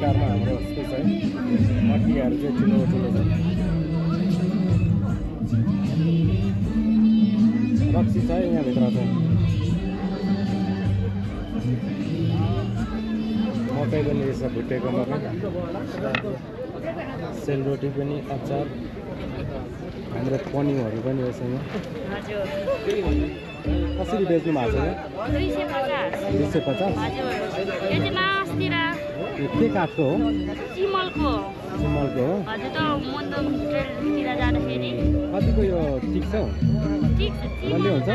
कारमा हाम्रो यस्तै छ है मटियाहरू चाहिँ ठुलो ठुलो छ रक्सी छ है यहाँभित्र चाहिँ मकै पनि रहेछ भुटेको मकै सेलरोटी पनि अचार हाम्रो पनिउहरू पनि रहेछ यहाँ कसरी बेच्नु भएको छ 250 के काठको हो चिमलको हो कतिको यो टिक्छ हौ बलियो हुन्छ